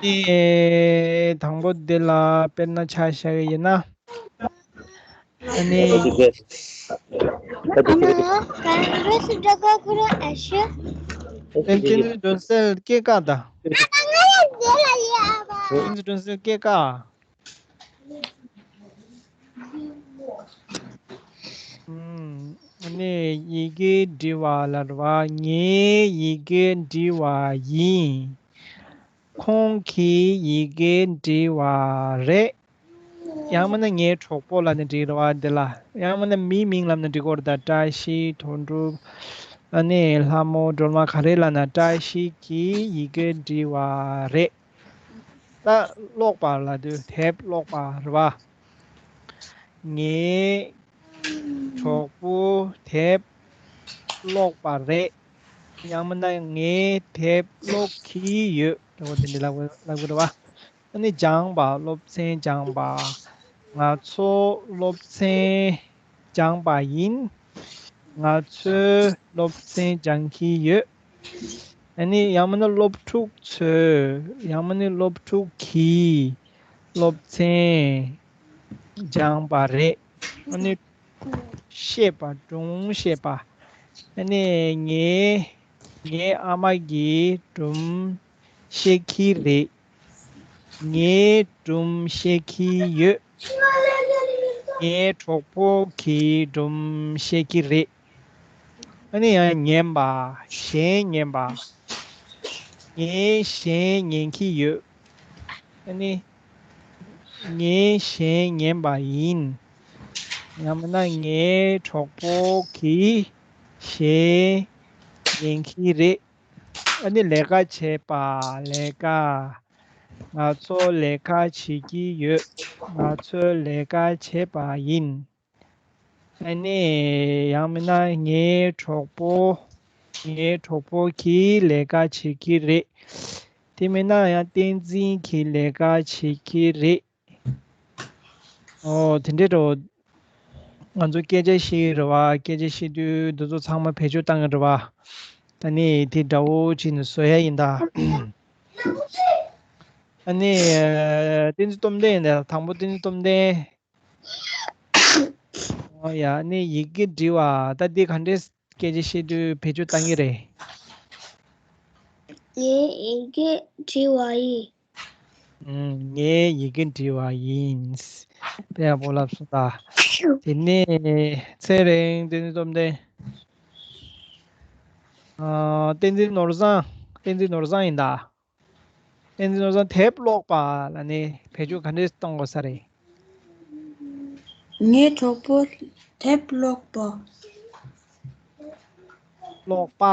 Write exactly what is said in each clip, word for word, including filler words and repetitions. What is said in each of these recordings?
ཨེ། དང་པོ་འདི་ལ་དཔེར་ན་ཆ་བཞག་གི་ཡིན་ན། ཨ་ནི། བསྟན་འཛིན་སྒྲོན་གསལ་སྐྱེས་སྐར་དང་། བསྟན་འཛིན་སྒྲོན་གསལ་སྐྱེས་སྐར། ཨ་ནི་ཡི་གེ་འབྲི་བ་ལ་རེད་བ། ངས་ཡི་གེ་འབྲི་བ་ཡིན། ཁོང་གིས་ཡི་གེ་འབྲི་བ་རེད། ཡང་མིན་ན་ངའི་གྲོགས་པོ་ལབ་ནས་འབྲི་རེད་བ་འདི་ལ། ཡང་མིན་ན་མིའི་མིང་ལབ་ནས་འབྲི་དགོས་རེད་ད། བཀྲ་ཤིས་དོན་གྲུབ། ཨ་ནི་ལྷ་མོ་སྒྲོལ་མ་ག་རེ་ལབ་ན། བཀྲ་ཤིས་ཀྱིས་ཡི་གེ་འབྲི་བ་རེད། ད་ཀློག་པ་ལབ་དུས་དེབ་ཀློག་པ་རེད་བ། ངའི་གྲོགས་པོ་དེབ་ཀློག་པ་རེད། ཡང་མིན་ན་ངས་དེབ་ཀློག་གི་ཡོད། འདྲ་བོ་དེ་འདྲ་ལབ་དགོས་ལབ་དགོས་རེད་བ། ཨ་ནི་སྦྱངས་པ། སློབ་ཚན་སྦྱངས་པ། ང་ཚོ་སློབ་ཚན་སྦྱངས་པ་ཡིན། ང་ཚོས་སློབ་ཚན་སྦྱང་གི་ཡོད། ཨ་ནི་ཡང་མིན་ན་སློབ་ཕྲུག་ཚོས། ཡང་མིན་ན་སློབ་ཕྲུག་གིས་སློབ་ཚན་སྦྱངས་པ་རེད། ཨ་ནི་བཤད་པ། སྒྲུང་བཤད་པ། ཨ་ནི་ངའི་ངའི་ཨ་མ་གིས་སྒྲུང་བཤད་ཀྱི་རེད། ངས་སྒྲུང་བཤད་ཀྱི་ཡོད། ངའི་གྲོགས་པོ་གིས་སྒྲུང་བཤད་ཀྱི་རེད། ཨ་ནི་ཡང་ཉན་པ། གཞས་ཉན་པ། ངས་གཞས་ཉན་གྱི་ཡོད། ཨ་ནི་ངས་གཞས་ཉན་པ་ཡིན། ཡང་མིན་ན་ངའི་གྲོགས་པོ་གིས་གཞས་ཉན་གྱི་རེད། ཨ་ནི་ལས་ཀ་བྱེད་པ། ལས་ཀ། ང་ཚོ་ལས་ཀ་བྱེད་ཀྱི་ཡོད། ང་ཚོས་ལས་ཀ་བྱེད་པ་ཡིན། ཨ་ནི་ཡང་མིན་ན་ངའི་གྲོགས་པོ། ངའི་གྲོགས་པོ་གིས་ལས་ཀ་བྱེད་ཀྱི་རེད། དེ་མིན་ན་ཡང་བསྟན་འཛིན་གྱིས་ལས་ཀ་བྱེད་ཀྱི་རེད། ཨོ། དེ་འདྲའི་འགྲོ། ང་ཚོ་སྐད་ཆ་བཤད་རེད་བ། སྐད་ཆ་བཤད་དུས་འདི་ཚོ་ཚང་མ་བེད་སྤྱོད་བཏང་གི་རེད་བ། ད་ནི་དེ་འདྲ་བོ་བྱས་ནས་བཟོ་ཡ་ཡིན་ད། ཨ་ནི་བསྟན་འཛིན་སྟོབས་ལྡན་ཡིན་ད། དང་པོ་བསྟན་འཛིན་སྟོབས་ལྡན། ཨོ་ཡ། ཨ་ནི་ཡི་གེ་འབྲི་བ། ད་འདི་ག་འདྲའི་སྐད་ཆ་བཤད་དུས་བེད་སྤྱོད་བཏང་གི་རེད། ངས་ཡི་གེ་འབྲི་བ་ཡིན། ཨུམ། ངས་ཡི་གེ་འབྲི་བ་ཡིན། དཔེ་ཡག་པོ་ལབ་སོང་ད། དེ་ནས་ཚེ་རིང་། བསྟན་འཛིན་སྟོབས་ལྡན། ཨ། བསྟན་འཛིན་ནོར་བཟང་། བསྟན་འཛིན་ནོར་བཟང་ཡིན་ད། བསྟན་འཛིན་ནོར་བཟང་། དེབ་ཀློག་པ་ལབ་ནས་བེད་སྤྱོད་ག་འདྲས་གཏོང་དགོས་ས་རེད། ངའི་གྲོགས་པོ་དེབ་ཀློག་པ། ཀློག་པ།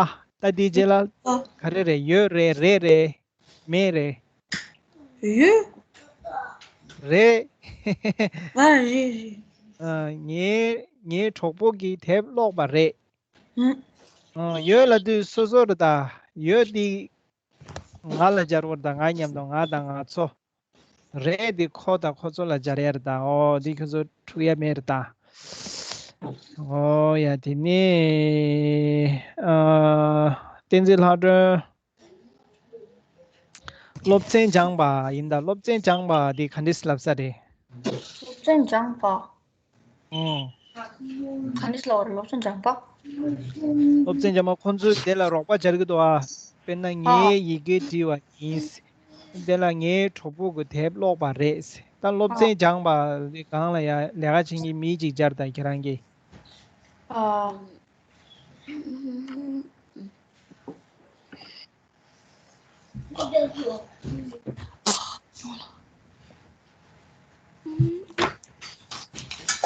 ད་འདིའི་རྗེས་ལ་ཀློག་པ། ག་རེ་རེད། ཡོད་རེད། རེད་རེད། མེད་རེད། ཡོད། རེད། ང་རེད་རེད། ཨ། ངའི་ངའི་གྲོགས་པོ་གིས་དེབ་ཀློག་པ་རེད། ཨུ། ཨ། ཡོད་ལབ་དུས་སོ་སོ་རེད་ད། ཡོད་འདི་ང་ལ་སྦྱར་བ་རེད་ད། ང་མཉམ་དུ། ང་དང་ང་ཚོ། རེད་འདི་ཁོ་དང་ཁོ་ཚོ་ལ་སྦྱར་ཡ་རེད་ད། ཨོ། འདི་ཁྱོད་ཚོ་འཁྲུག་ཡ་མེད་རེད་ད། ཨོ་ཡ། དེ་ནས་ཨ། བསྟན་འཛིན་ལྷ་སྒྲོན། སློབ་ཚན་སྦྱངས་པ་ཡིན་ད། སློབ་ཚན་སྦྱངས་པ་འདི་ག་འདྲས་ལབ་ས་རེད། སློབ་ཚན་སྦྱངས་པ། ཨོ། ག་འདྲས་ལབ་པ་རེད། སློབ་ཚན་སྦྱངས་པ། སློབ་ཚན་སྦྱངས་པ། ཁོང་ཚོས་དེ་ལ་རོགས་པ་སྦྱར་གི་འདུག་ཨ། དཔེར་ན་ཨ། ངས་ཡི་གེ་འབྲི་བ་ཡིན། དེ་ལ་ངའི་གྲོགས་པོ་གིས་དེབ་ཀློག་པ་རེད། ད་སློབ་ཨ། ཚན་སྦྱངས་པ་རེད། སྒང་ལ་ཡ་ལས་ཀ་བྱེད་མཁན་མི་གཅིག་སྦྱར་ད་ཁྱེད་རང་གིས། ཨ།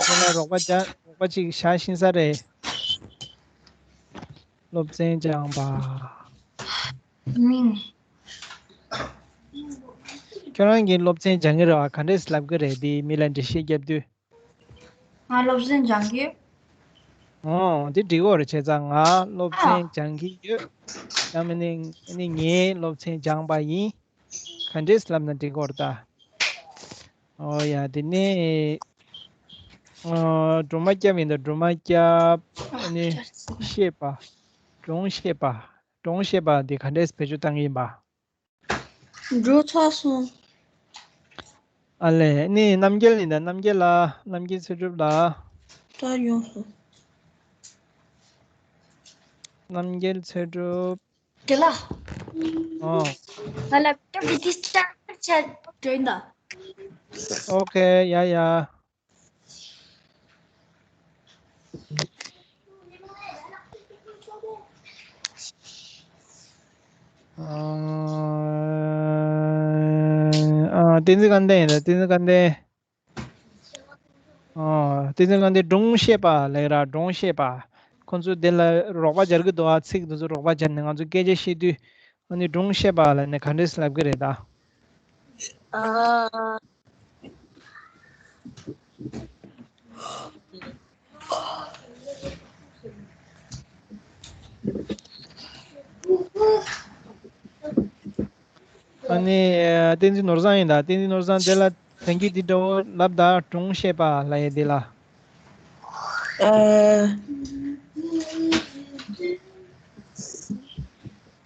ཁྱེད་ལ་རོགས་པ་བྱ། རོགས་པ་ཅིག་བཞག་ཤེས་ས་རེད། སློབ་ཚན་སྦྱངས་པ། མིང་། ཁྱོད་རང་གིས་སློབ་ཚན་སྦྱང་གི་རེད་བ། ག་འདྲས་ལབ་གི་རེད། དེ་མི་ལ་འགྲེལ་བཤད་རྒྱབ་དུས། ང་སློབ་ཚན་སྦྱང་གི་ཡོད། ཨོ། འདི་འགྲིག་གི་རེད། བྱས་ཙང་ང་སློབ་ཨ། ཚན་སྦྱང་གི་ཡོད། ཡང་མིན་ན་ནི་ངས་སློབ་ཚན་སྦྱངས་པ་ཡིན། ག་འདྲས་ལབ་ན་འགྲིག་གི་རེད་ད། ཨོ་ཡ། དེ་ནས་ཨ། སྒྲོལ་མ་སྐྱབས་ཡིན་ད། སྒྲོལ་མ་སྐྱབས། ཨ་ནི་བཤད་པ། སྒྲུང་བཤད་པ། གྲོང་ཞེས་པ་འདི་ག་འདྲས་བེད་སྤྱོད་བཏང་གི་ཡིན་པ། འགྲོ་ཚར་སོང་། ཨ་ལས། ནི་རྣམ་རྒྱལ་ཡིན་ད། རྣམ་རྒྱལ་ལ། རྣམ་རྒྱལ་ཚེ་སྒྲུབ་ལ། ད་ཡོང་སོང་། རྣམ་རྒྱལ་ཚེ་སྒྲུབ། དེ་ལ། ཨོ། ང་ལ་ཏོག་ཙམ་ཌིས་ཊརབ་བྱས་འགྲོ་ཡིན་ད། ཨོ་ཁེ། ཡ་ཡ། ཨ། ཨ། བསྟན་འཛིན་སྐལ་ལྡན་ཡིན་ད། བསྟན་འཛིན་སྐལ་ལྡན། ཨ། བསྟན་འཛིན་སྐལ་ལྡན། སྒྲུང་བཤད་པ་ལབ་ར། སྒྲུང་བཤད་པ། ཁོང་ཚོ་དེ་ལ་རོགས་པ་སྦྱར་གི་འདུག་ཨ། ཚིག་དེ་ཚོ་རོགས་པ་སྦྱར་ནས་ང་ཚོ་སྐད་ཆ་བཤད་དུས། ཨ་ནི་སྒྲུང་བཤད་པ་ལབ་ནས་ག་འདྲས་ལབ་ཀྱི་རེད་ད། ཨ། ཨ་ནི། བསྟན་འཛིན་ནོར་བཟང་ཡིན་ད། བསྟན་འཛིན་ནོར་བཟང་དེ་ལ་དོན་གྱི་འདི་འདྲ་བོ་ལབ་ད། སྒྲུང་བཤད་པ་ལབ་ཡས་འདི་ལ། ཨ།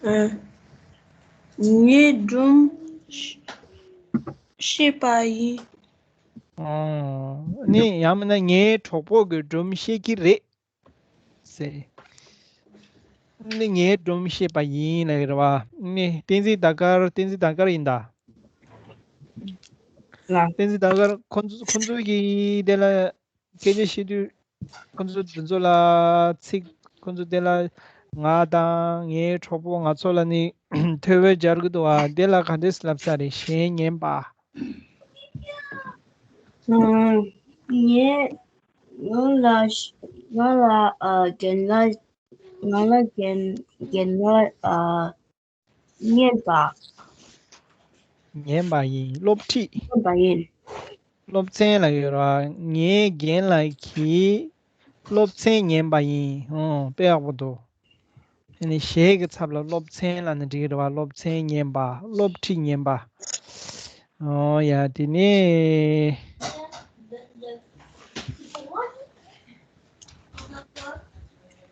ཨ། ངས་སྒྲུང་བཤད་པ་ཡིན། ཨོ། ནི་ཡང་མིན་ན་ངའི་གྲོགས་པོ་གིས་སྒྲུང་བཤད་ཀྱི་རེད་ཟེར། ནི་ངའི་སྒྲུང་བཤད་པ་ཡིན་ལབ་ཀྱི་རེད་བ། ནི་བསྟན་འཛིན་ཟླ་དཀར། བསྟན་འཛིན་ཟླ་དཀར་ཡིན་ད། ལ། བསྟན་འཛིན་ཟླ་དཀར་ཁོ་ཚོ་ཁོ་ཚོ་གིས་དེ་ལ་སྐད་ཆ་བཤད་དུས། ཁོ་ཚོ་དེ་ཚོ་ལ་ཚིག་ཁོ་ཚོ་དེ་ལ་ང་དང་ངའི་གྲོགས་པོ་ང་ཚོ་ལ་ནི་ཐོ་བས་སྦྱར་གི་འདུག་བ། དེ་ལ་ག་འདྲས་ལབ་ས་རེད། གཞས་ཉན་པ། ཨ། ངས་ང་ལ་ང་ལ་ཨ་རྒན་ལགས། ང་ལ་རྒན་རྒན་ལགས་ཨ། ཉན་པ། ཉན་པ་ཡིན། སློབ་ཁྲིད། ཉན་པ་ཡིན། སློབ་ཚན་ལབ་ཡོད་ར། ངའི་རྒན་ལགས་ཀྱིས་སློབ་ཚན་ཉན་པ་ཡིན། ཨོ། དཔེ་ཡག་པོ་འདུག་ཨ་ནི་གཞས་ཀྱི་ཚབ་ལ་སློབ་ཚན་ལབ་ན་འགྲིག་གི་རེད་བ། སློབ་ཚན་ཉན་པ། སློབ་ཁྲིད་ཉན་པ། ཨོ་ཡ། དེ་ནས།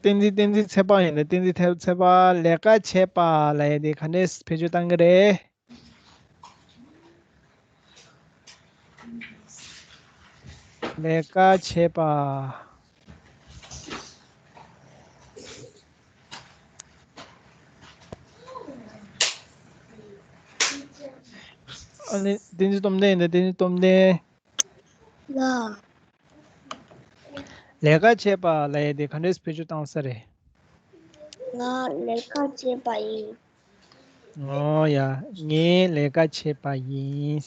བསྟན་འཛིན། བསྟན་འཛིན་ཚེ་དཔག་ཡིན་ད། བསྟན་འཛིན་ཚེ་དཔག་ལས་ཀ་བྱེད་པ་ལབ་ཡས་དེ་ག་འདྲས་བེད་སྤྱོད་བཏང་གི་རེད། ལས་ཀ་བྱེད་པ། ཨ་ནི་བསྟན་འཛིན་སྟོབས་ལྡན་ཡིན་ད། བསྟན་འཛིན་སྟོབས་ལྡན། ལ། ལས་ཀ་བྱེད་པ་ལབ་ཡས་དེ་ག་འདྲས་བེད་སྤྱོད་བཏང་ས་རེད། ང་ལས་ཀ་བྱེད་པ་ཡིན། ཨོ་ཡ། ངས་ལས་ཀ་བྱེད་པ་ཡིན།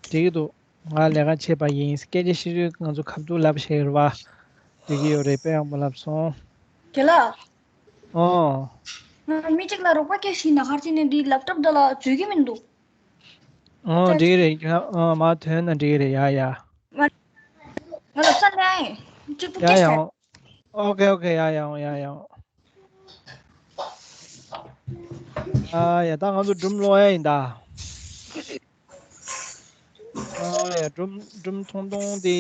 འགྲིག་གི་འདུག་ང་ལས་ཀ་བྱེད་པ་ཡིན། སྐད་ཆ་བཤད་དུས་ང་ཚོ་ཁ་ཐུག་ལབ་བྱས་ཡོད་རེད་བ། འགྲིག་གི་ཡོད་རེད། དཔེ་ཡག་པོ་ལབ་སོང་། རྒན་ལགས། ཨོ། ང་མི་གཅིག་ལ་རོགས་པ་སྐད་ཞིག་ན་ཁར་ཅི་ནས་འདི་ལེབ་ཊོབ་འདི་ལ་བཟོས་ཀྱི་མི་འདུག་ཨོ། འགྲིག་རེད། ཨོ། མ་ཐོན་ན་འགྲིག་རེད། ཡ་ཡ། ང་ང་ལ་ས་ནས་གཅིག་པུ་ཡ་སྐད་ཡ། ཆ། ཨོ་ཁེ་ཨོ་ཁེ། ཡ་ཡ་ཡ་ཡ། ཨ་ཡ། ད་ང་ཚོ་སྒྲུང་ཀློག་ཡ་ཡིན་ད། ཨ་ཡ། སྒྲུང་སྒྲུང་ཐུང་ཐུང་དེ་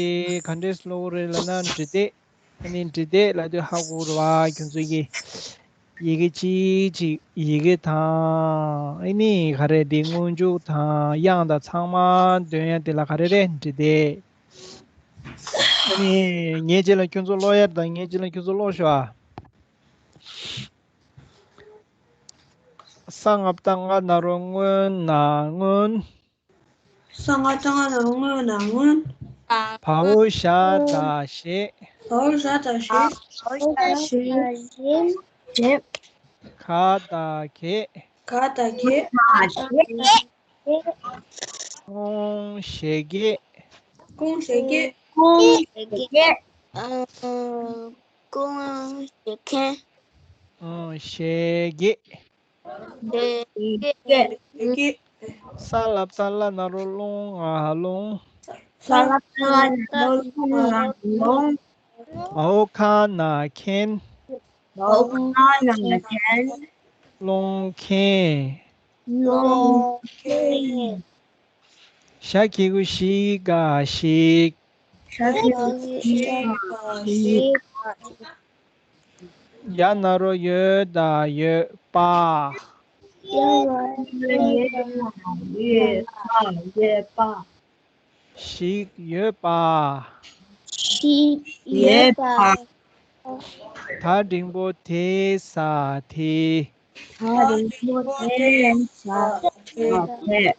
ག་འདྲས་ཀློག་རེད་ལབ་ན། འབྲི་དེབ། ཨ་ནི་འབྲི་དེབ་ལབ་དུས་ཧ་གོ་རེད་བ། ཁྱོད་ཚོ་གི་ཡི་གེ་གཅིག་གཅིག་ཡི་གེ་དང་། ཨ་ནི་ག་རེ་དེ་སྔོན་འཇུག་དང་དབྱངས་དང་ཚང་མ་འདོན་ཡ་དེ་ལ་ག་རེ་རེད། འབྲི་དེབ། ཨ་ནི་ངས་རྗེས་ལ་ཁྱོད་ཚོ་ཀློག་ཡ་དང་། ངས་རྗེས་ལ་ཁྱོད་ཚོ་ཀློག་ཤོག་ཨ། ས་ལྔ་པ་ཏ་ང་ན་རོ་སྔོ་ན་སྔོན། ས་ལྔ་པ་ཏ་ང་ན་རོ་སྔོ་ན་སྔོན། བའོ་ཞ་ད་ཞེས། བའོ་ཞ་ད་ཞེས། བའོ་ཞ་ད་ཞེས། ག་ད་གད། ག་ད་གད། ཀོང་ཞེས་གད། ཀོང་ཞེས་གད། ཀོང་ཞེས་གད། ཀོང་ཞེས་གད། ཨོ། ཞེས་གད། ཞེས་གད། ས་ལ་བཏགས་སླ་ན་རོ་སློང་ང་སློང་། ས་ལ་བཏགས་སླ་ན་རོ་སློང་ང་སློང་། མའོ་ཁ་ན་མཁན། མའོ་ཁ་ན་མཁན། སློང་མཁན། སློང་མཁན། ཞ་གི་གུ་ཞི་ག་ཞིག་ཞ་གི་གུ་ཞི་ག་ཞིག་ཡ་ན་རོ་ཡོ་ད་ཡོད། པ། ཡོད་པ། ཡོད་པ། ཡོད་པ། ཞིག་ཡོད་པ། ཞིག་ཡོད་པ། ད་འགྲེང་བུ་དེ་ས་དེ། ད་འགྲེང་བུ་དེ་ས་དེ།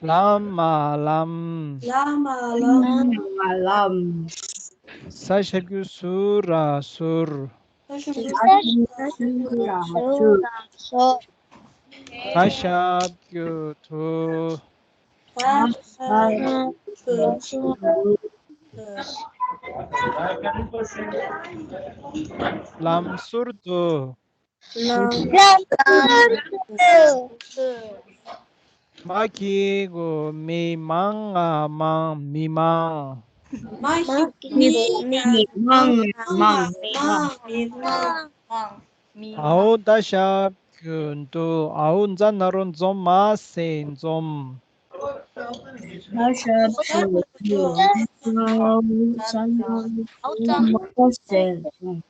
ལ་མ་ལམ། ལ་མ་ལམ། ལ་མ་ལམ། ས་ཞབས་ཀྱུ་སུ་ར་ཟུར། ས་ཞབས་ཀྱུ་སུ་ར་ཟུར། ད་ཞབས་ཀྱུ་དུ། ད་ཞབས་ཀྱུ་དུ། ལམ་ཟུར་དུ། ལམ་ཟུར་དུ། མ་གི་གུ་མི་མང་ང་མང་མི་མང་། མ་གི་གུ་མི་མང་ང་མང་མི་མང་། འའོ་ད་ཞབས་ཀྱུ་འདུ། འའོ་ཛ་ན་རོ་འཛོ་མ་ས་འཛོམས། ད་ཞབས་ཀྱུ་འདུ། འའོ་ཛ་ན་རོ་འཛོ་མ་ས་འཛོམས།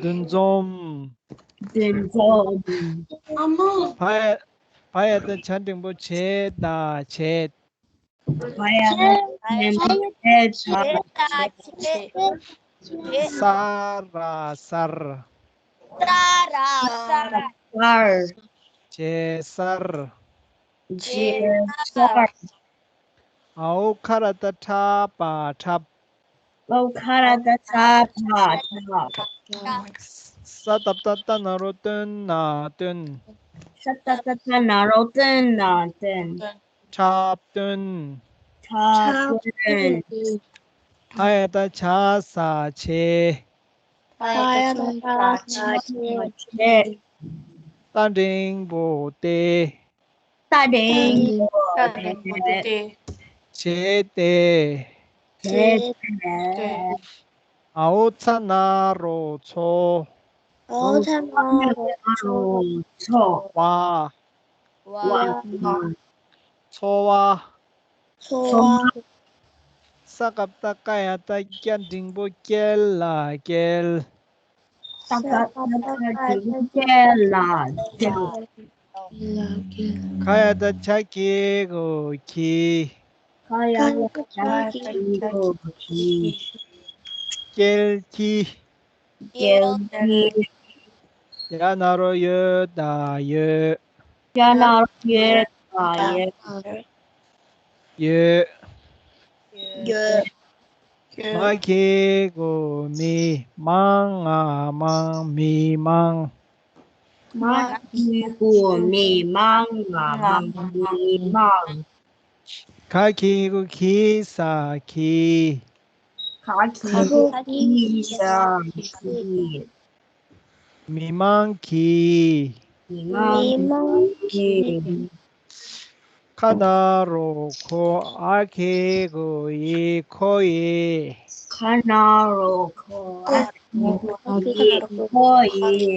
འདུ་འཛོམས། འདུ་འཛོམས། ཕ་ཡ་ཕ་ཡ་ད་ཇ་འགྲེང་བུ་བྱེ་ད་བྱེད། ཕ་ཡ་ད་ཇ་འགྲེང་བུ་བྱེ་ད་བྱེད། ས་ར་སར། ས་ར་སར། སར། བྱེ་སར། བྱེ་སར། འའོ་ཁ་ར་ད་ཁྲ་པ་ཁྲབ། འའོ་ཁ་ར་ད་ཁྲ་པ་ཁྲབ། ས་ཏ་བཏགས་སྟ་ན་རོ་སྟོན་ན་སྟོན། ས་ཏ་བཏགས་སྟ་ན་རོ་སྟོན་ན་སྟོན། འཁྲབ་སྟོན། འཁྲབ་སྟོན། ཧ་ཡ་ད་ཆ་ས་ཆེ། ཧ་ཡ་ད་ཆ་ས་ཆེ། ཏ་འགྲེང་བུ་ཏེ། ཏ་འགྲེང་བུ་ཏེ། བྱེད་དེ། བྱེད་དེ། འའོ་ཚ་ན་རོ་ཚོ། འའོ་ཚ་ན་རོ་ཚོ། བ། བ། ཚོ་བ། ཚོ་བ། ས་ཀ་བཏགས་སྐ་ཡ་ད་སྐྱ་འགྲེང་བུ་སྐྱེ་ལ་སྐྱེལ། ས་ཀ་བཏགས་སྐ་འགྲེང་བུ་སྐྱེ་ལ་སྐྱེལ། ཁ་ཡ་ད་ཆ་ཁྱི་གུ་ཁྱི། ཁ་ཡ་ད་ཆ་ཁྱི་གུ་ཁྱི། སྐྱེལ་ཁྱི། སྐྱེལ་ཁྱི། ཡ་ན་རོ་ཡོ་ད་ཡོད། ཡ་ན་རོ་ཡོ་ད་ཡོད། ཡོད། ཡོད། མ་གི་གུ་མི་མང་ང་མང་མི་མང་། མ་གི་གུ་མི་མང་ང་མང་མི་མང་། ག་གི་གུ་གི་ས་གི། ག་གི་གུ་གི་ས་གི། མི་མང་གི། མི་མང་གི། ཁ་ན་རོ་ཁོ་འ་གི་གུ་འི་ཁོ་འི། ཁ་ན་རོ་ཁོ་འ་གི་གུ་འི་ཁོ་འི།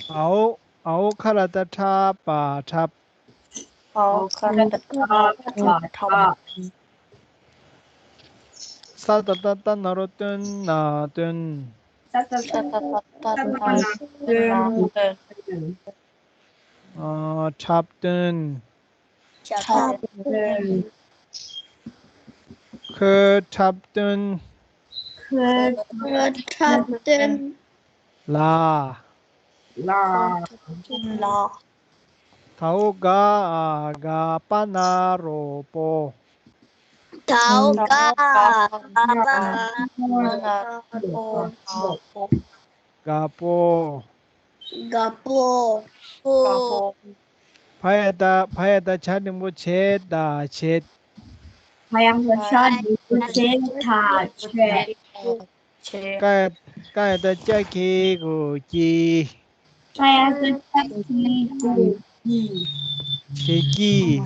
འའོ་འའོ་ཁ་ར་ད་ཁྲ་པ་ཁྲབ། འའོ་ཁ་ར་ད་ཁྲ་པ་ཁྲབ། ས་ཏ་བཏགས་སྟ་ན་རོ་སྟོན་ན་སྟོན། ས་ཏ་བཏགས་སྟ་ན་རོ་སྟོན་ན་སྟོན། ཨ། འཁྲབ་སྟོན། འཁྲབ་སྟོན། ཁོས་འཁྲབ་སྟོན། ཁོས་འཁྲབ་སྟོན། ལ། ལ། ལ། ད་འོ་ག་འ་ག་པ་ན་རོ་པོ། ད་འོ་ག་འ་ག་པ་ན་རོ་པོ། དགའ་པོ། དགའ་པོ། པོ། ཕ་ཡ་ད་ཕ་ཡ་ད་ཇ་འགྲེང་བུ་བྱེ་ད་བྱེད། ཕ་ཡ་ད་ཇ་འགྲེང་བུ་བྱེ་ད་བྱེད། ཀ་ཡ་ཀ་ཡ་ད་ཀྱ་གི་གུ་ཀྱི། ཀ་ཡ་ད་ཀྱ་གི་གུ་ཀྱི། བྱེད་ཀྱི།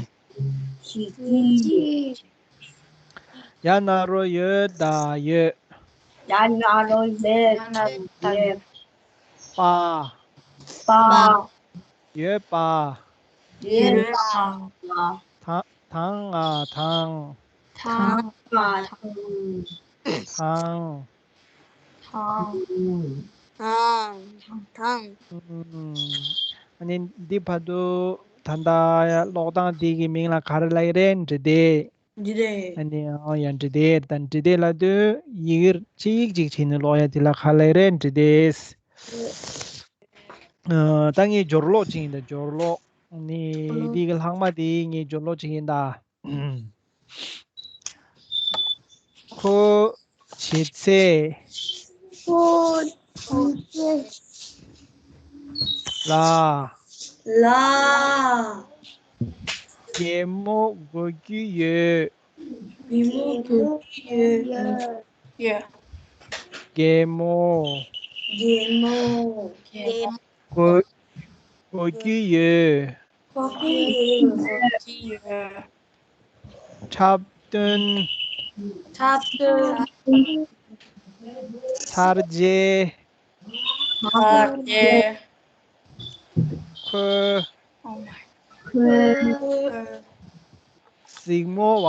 བྱེད་ཀྱི། ཡ་ན་རོ་ཡོ་ད་ཡོད། ཡ་ན་རོ་ཡོ་ད་ཡོད། པ། པ། ཡོད་པ། ཡོད་པ། ད་དང་ང་དང་། དང་ང་དང་། དང་། དང་། དང་། དང་། ཨུམ། ཨ་ནི་འདི་བར་དུ་ད་ལྟ་ཀློག་སྟངས་འདི་གི་མིང་ལ་ག་རེ་ལབ་ཀྱི་རེད། འབྲི་དེབ། འབྲི་དེབ། ཨ་ནི་ཨོ་ཡ་འབྲི་དེབ་དང་འབྲི་དེབ་ལབ་དུས་ཡི་གེ་ཕྱི་ཡིག་ཅིག་བྱས་ནས་ཀློག་ཡ་དེ་ལ་ག་རེ་ལབ་ཀྱི་རེད། འབྲི་དེབ། ཨ། ད་ངས་སྦྱོར་ཀློག་ཅིག་ཡིན་ད། སྦྱོར་ཀློག་ནི་འདི་གི་ལྷག་མ་དེ་ངས་སྦྱོར་ཀློག་ཅིག་ཡིན་ད། ཁོ་བྱེད་ཚད། ཁོ་བྱེད་ཚད། ལ། ལ། གད་མོ་དགོད་ཀྱི་ཡོད། གད་མོ་དགོད་ཀྱི་ཡོད། ཡོད། གད་མོ། གད་མོ། དགོད། དགོད་ཀྱི་ཡོད། དགོད་ཀྱི་ཡོད། འཁྲབ་སྟོན། འཁྲབ་སྟོན། ཚར་རྗེས། ཚར་རྗེས། ཁོས། ཁོས། གཟིགས་མོ་བ།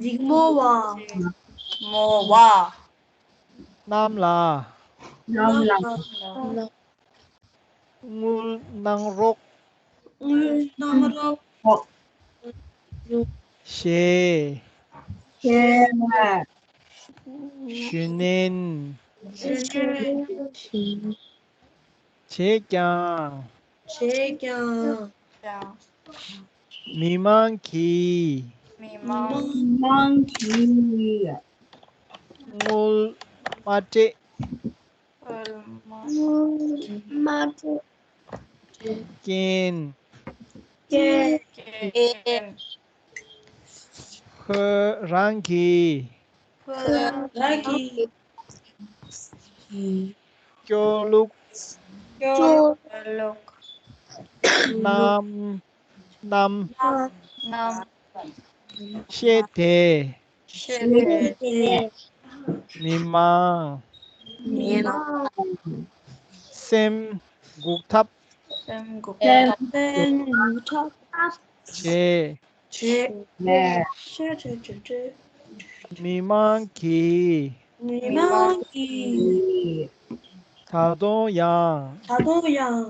གཟིགས་མོ་བ། མོ་བ། གནམ་ལ། གནམ་ལ། དངུལ་གནང་རོགས། དངུལ་གནང་རོགས། ཞེས། ཞེས། ཞུ་ནན། ཞུ་ནན། བྱས་ཀྱང་། བྱས་ཀྱང་། མི་མང་གིས། མི་མང་གིས། དངུལ་མ་སྤྲད། དངུལ་མ་སྤྲད། རྐྱེན། རྐྱེན། ཁོ་རང་གིས། ཁོ་རང་གིས། སྐྱོ་ལུགས། སྐྱོ་ལུགས། གནམ། གནམ། གནམ། བཤད་དེ། བཤད་དེ། མི་མང་། མི་མང་། སེམས་འགུག་ཐབས། སེམས་འགུག་ཐབས། སེམས་འགུག་ཐབས། བྱས། བྱས། མི་མང་གིས། མི་མང་གིས། ད་དུང་ཡང་། ད་དུང་ཡང་།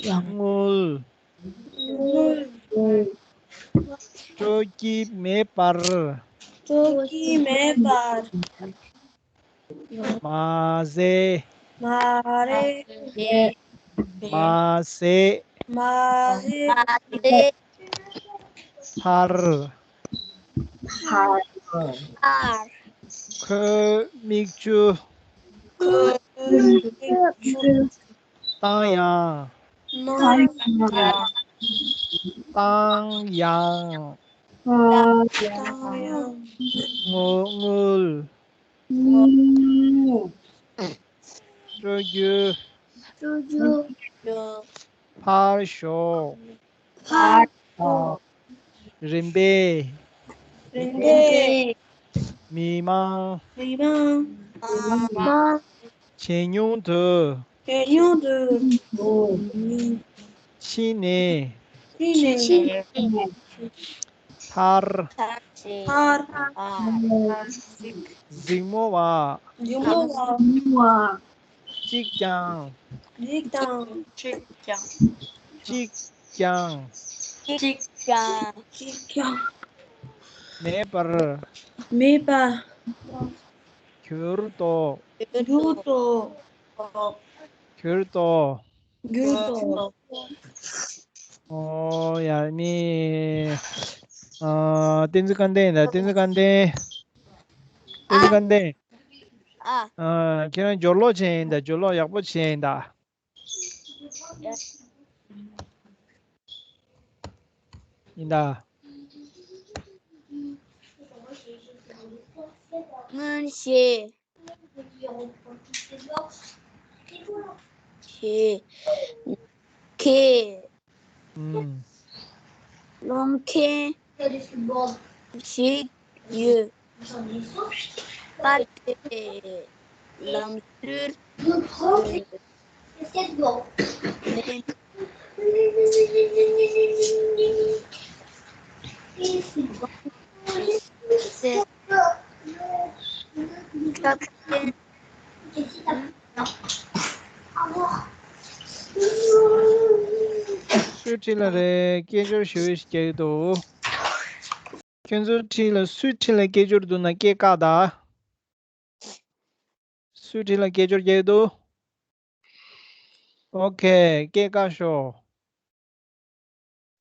དངུལ། དངུལ། སྤྲོད་ཀྱི་མེད་པར། སྤྲོད་ཀྱི་མེད་པར། མ་ཟད། མ་རེད། མ་ཟད། མ་ཟད། མ་ཟད། ཕར། ཕར། ཁོའི་མིག་ཆུ། ཁོའི་མིག་ཆུ། བཏང་ཡང་། བཏང་ཡང་། བཏང་ཡང་། བཏང་ཡང་། དངུལ། དངུལ། སྤྲོད་རྒྱུ། སྤྲོད་རྒྱུ། ཕར་ཞོག་ཕར་ཞོག་རིམ་པས། རིམ་པས། མི་མང་། མི་མང་། མི་མང་། ཇེ་ཉུང་དུ། ཇེ་ཉུང་དུ། ཕྱིན་ནས། ཕྱིན་ནས། ཕར། ཕར། གཟིགས་མོ་བ། གཟིགས་མོ་བ། གཅིག་ཀྱང་། གཅིག་དང་། གཅིག་ཀྱང་། གཅིག་ཀྱང་། གཅིག་ཀྱང་། གཅིག་ཀྱང་། མེད་པར། མེད་པར། གྱུར་ཏོ། གྱུར་ཏོ། གྱུར་ཏོ། གྱུར་ཏོ། ཨོ་ཡ་ནི། ཨ། བསྟན་འཛིན་སྐལ་ལྡན་ཡིན་ད། བསྟན་འཛིན་སྐལ་ལྡན། བསྟན་འཛིན་སྐལ་ལྡན། ཨ། ཨ། ཁྱེད་རང་སྦྱོར་ཀློག་བྱས་ཡིན་ད། སྦྱོར་ཀློག་ཡག་པོ་བྱས་ཡིན་ད། ཡིན་ད། སྔོན་ཞེས། ཞེས། ཁེ། ཨུམ། སློང་མཁན་ཞིག་ཡོད། པ་དེ་ལམ་ཟུར་དུ་ལེན། ཚབ་ཆེན། སུའི་འཁྲིས་ལ་རེད། སྐད་ཅོར་ཞུ་ཞིག་རྒྱག་གི་འདུག་ཁྱོད་ཚོའི་འཁྲིས་ལ་སུའི་འཁྲིས་ལ་སྐད་ཅོར་འདུག་ན་སྐད་བཀག་ད། སུའི་འཁྲིས་ལ་སྐད་ཅོར་རྒྱག་གི་འདུག་ཨོ་ཁེ། སྐད་བཀག་ཤོག་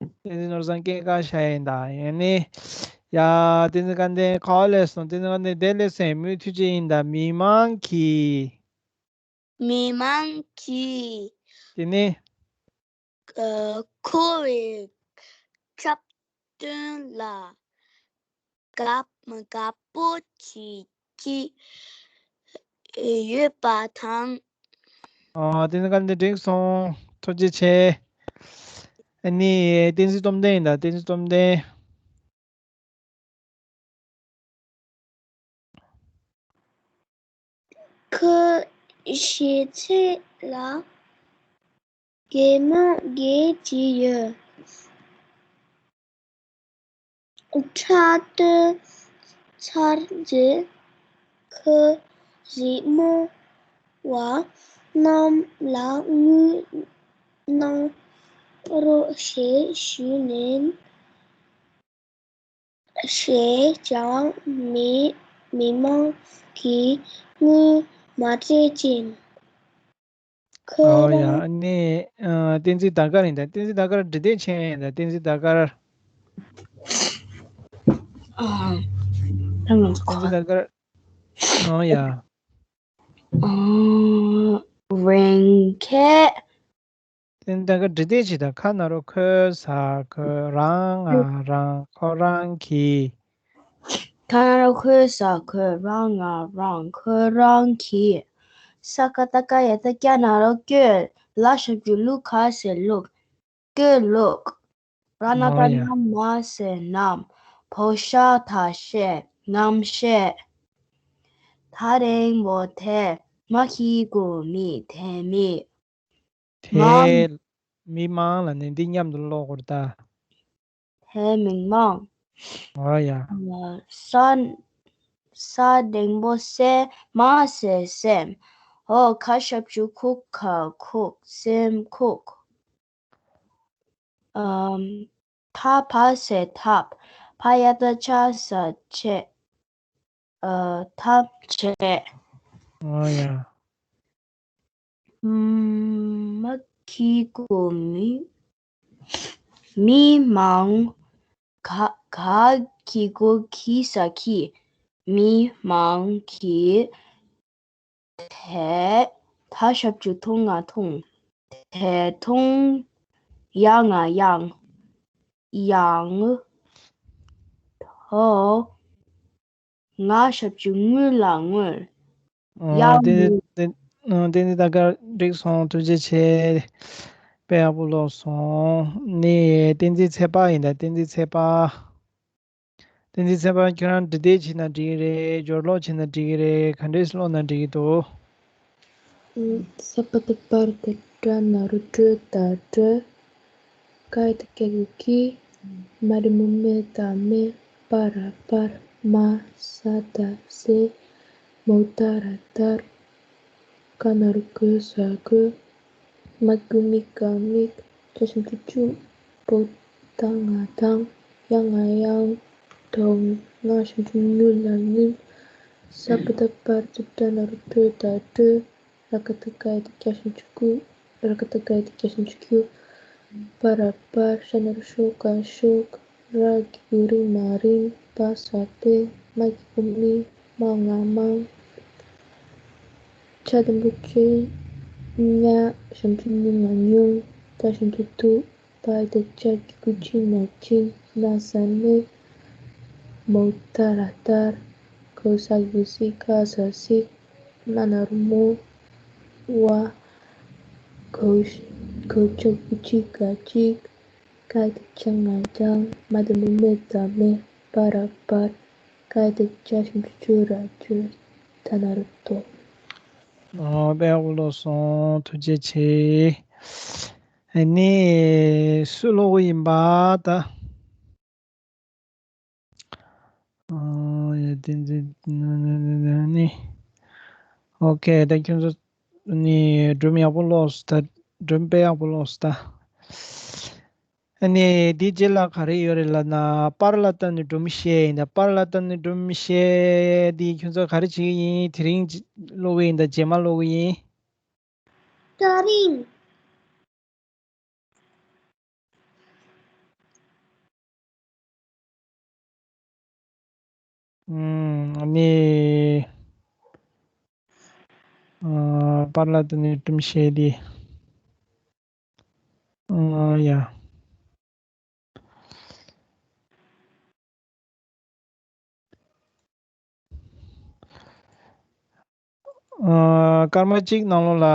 བསྟན་འཛིན་ནོར་བཟང་སྐད་བཀག་བཞག་ཡིན་ད། ཡང་ནི། ཡ། བསྟན་འཛིན་དཀར་ལྡན་ག་པར་སླེབས་སོང་། བསྟན་འཛིན་དཀར་ལྡན་འདིར་སླེབས་སོང་། མུ་མཐུད་ཅིག་ཡིན་ད། མི་མང་གིས། མི་མང་གིས། དེ་ནི། ཨ། འཁོར་བའི་འཁྲབ་སྟོན་ལ་དགའ་དགའ་པོ་བྱེད་ཀྱི་ཡོད་པ་དང་། ཨ། བསྟན་འཛིན་དཀར་ལྡན་འགྲིག་སོང་། ཐུགས་རྗེ་ཆེ། ཨ་ནི། བསྟན་འཛིན་བཅོམ་ལྡན་ཡིན་ད། བསྟན་འཛིན་བཅོམ་ལྡན། ཁོའི་གཞས་ཚིག་ལ་གད་མོ་བགད་ཀྱི་ཡོད། འཁྲབ་སྟོན་ཚར་རྗེས་ཁོས་རི་མོ་བ་རྣམས་ལ་དངུལ་གནང་རོགས་ཞེས་ཞུས་ནས། ཞེས་ཀྱང་མི་མི་མང་གིས་དངུལ་མ་སྤྲད་ཅིང་། ཁོ་ཨོ་ཡ། རང་ཨ་ནི། ཨ། བསྟན་འཛིན་ཟླ་དཀར་ཡིན་ད། བསྟན་འཛིན་ཟླ་དཀར་འདྲི་དེབ་མཆན་ཡིན་ད། བསྟན་འཛིན་ཟླ་དཀར། ཨ། ད་ང་བསྟན་འཛིན་ཟླ་དཀར། ཨོ་ཡ། ཨ། རང་ཁྱེད། བསྟན་འཛིན་ཟླ་དཀར་འདྲི་དེབ་ཅིག་དང་། ཁ་ན་རོ་ཁོ་ས་ཁོ་རང་ང་རང་ཁོ་རང་གིས། ཁ་ན་རོ་ཁོ་ས་ཁོ་རང་ང་རང་ཁོ་རང་གིས། ས་ཀ་བཏགས་སྐ་ཡ་བཏགས་སྐྱ་ན་རོ་སྐྱོ། ལ་ཞབས་ཀྱུ་ལུ་ག་ས་ལུག་སྐྱོ་ལུག་ར་ན་ཨོ་བཏགས་ཡ། རྣ་མ་ས་རྣམས། བོ་ཤ་ད་བཤད་རྣམ་བཤད། ད་རེང་བོ་དེ་མ་ཁྱི་གོ་མི་དེ་མི། དེ། མང་། མི་མང་ལ་ནི་འདི་མཉམ་དུ་ཀློག་དགོས་རེད་ད། དེ་མི་མང་། ཨོ་ཡ། ས། ས་འགྲེང་བུ་ས། མ་ས་སེམས། འོ་ག་ཞབས་ཀྱུ་གུ་ག་གུག་སེམས་གུག་ཨམ། ཐ་བ་ས་ཐབ། བ་ཡ་བཏགས་བྱ་ས་བྱེད། ཨ། ཐབས་བྱེད། ཨོ་ཡ། ཨམ། མ་ཁྱི་གོ་མི། མི་མང་། ག་ག་ཁྱི་གོ་ཁྱི་ས་ཁྱི། མི་མང་གིས། དེ། ད་ཞབས་ཀྱུ་འཐུང་ང་འཐུང་། དེ་འཐུང་། ཡ་ང་ཡང་། ཡང་། དོ། ང་ཞབས་ཀྱུ་ངུ་ལ་ངུ། ཨོ། ཡང་དེ་ངུ། དེ་ཨོ། དེ་ནི་ད་ག་འགྲིག་སོང་། ཐུགས་རྗེ་ཆེ། དཔེ་ཡག་པོ་ཀློག་སོང་། ནི་བསྟན་འཛིན་ཚེ་དཔག་ཡིན་ད། བསྟན་འཛིན་ཚེ་དཔག་བསྟན་འཛིན་ཚེ་དཔག་ཁྱོད་རང་འབྲི་དེབ་བྱས་ན་འགྲིག་གི་རེད། སྦྱོར་ཀློག་བྱས་ན་འགྲིག་གི་རེད། ག་འདྲས་ཀློག་ན་འགྲིག་གི་འདུག་ས་པ་བཏགས་སྤར་ཏ་སྤྲ་ན་རོ་སྤྲོ་ད་སྤྲོད། ཀ་ཡ་བཏགས་ཀྱ་གི་ཀྱི། མ་འགྲེང་བུ་མེ་ད་མེད། པ་ར་པར། མ་ས་ད་སེ། མོ་ཏ་ར་ཏར། ཀ་ན་རོ་ཀོ་ས་ཀོ། མ་གི་གུ་མི་ག་མིག་ཅ་ཞབས་ཀྱུ་ཅུ། པོ་ཏ་ང་དང་། ཡ་ང་ཡང་། དོ་ང་ཞབས་ཀྱུ་ཉུ་ལ་ཉུལ། ས་པ་བཏགས་སྤར་ཏ་སྤྲ་ན་རོ་སྤྲོ་ད་སྤྲོད། ར་ག་བཏགས་རྒ་ཡ་བཏགས་རྒྱ་ཞབས་ཀྱུ་རྒུ། ར་ག་བཏགས་རྒ་ཡ་བཏགས་རྒྱ་ཞབས་ཀྱུ་རྒྱུ། པ་ར་པར། ཤ་ན་རོ་ཤོ་ག་ཤོག་ར་གི་གུ་རི་མ་རིང་། པ་ས་ཏེ། མ་གི་གུ་མི། མ་ང་མང་། ཆ་དང་པོ་ཅན། ཉ་ཞབས་ཀྱུ་ཉུ་ང་ཉུང་། ཏ་ཞབས་ཀྱུ་ཏུ། པ་ཡ་བཏགས་པ་གི་གུ་ཅི་ན་ཅིང་། ན་ས་ནི། མོ་ཏ་ར་ཏར། གོ་ས་གི་གུ་སི་ག་ས་སིག་ན་ན་རོ་མོ། བ། གོ་གོ་ཅ་གི་གུ་ཅི་ག་ཅིག་ཀ་ཡ་བཏགས་ཀྱ་ང་ཀྱང་། མ་འགྲེང་བུ་མེ་ད་མེད། པ་ར་པར། རྒ་ཡ་བཏགས་རྒྱ་ཞབས་ཀྱུ་རྒྱུ་ར་རྒྱུད། ད་ན་རོ་ཏོ། ཨོ། དཔེ་ཡག་པོ་ཀློག་སོང་། ཐུགས་རྗེ་ཆེ། ཨ་ནི་སུ་ཀློག་གི་ཡིན་པ་ད། ཨོ་ཡ། དེ་ཚོ་ནི། ཨོ་ཁེ། ད་ཁྱོད་ཚོ་ནི་སྒྲུང་ཡག་པོ་ཀློག་སོང་ད། སྒྲུང་དཔེ་ཡག་པོ་ཀློག་སོང་ད། ཨ་ནི་འདིའི་རྗེས་ལ་ག་རེ་ཡོད་རེད་ལབ་ན། པར་ལ་བལྟས་ནས་སྒྲུང་བཤད་ཡིན་ད། པར་ལ་བལྟས་ནས་སྒྲུང་བཤད་འདི་ཁྱོད་ཚོ་ག་རེ་བྱེད་ཀྱི་ཡིན། དེ་རིང་ཀློག་གི་ཡིན་ད། རྗེས་མ་ཀློག་གི་ཡིན། ད་རིང་། ཨ་ནི། ཨ། པར་ལ་བལྟས་ནས་སྒྲུང་བཤད་འདི། ཨ། ཡ། ཨ། སྐར་མ་གཅིག་ནང་ལོགས་ལ།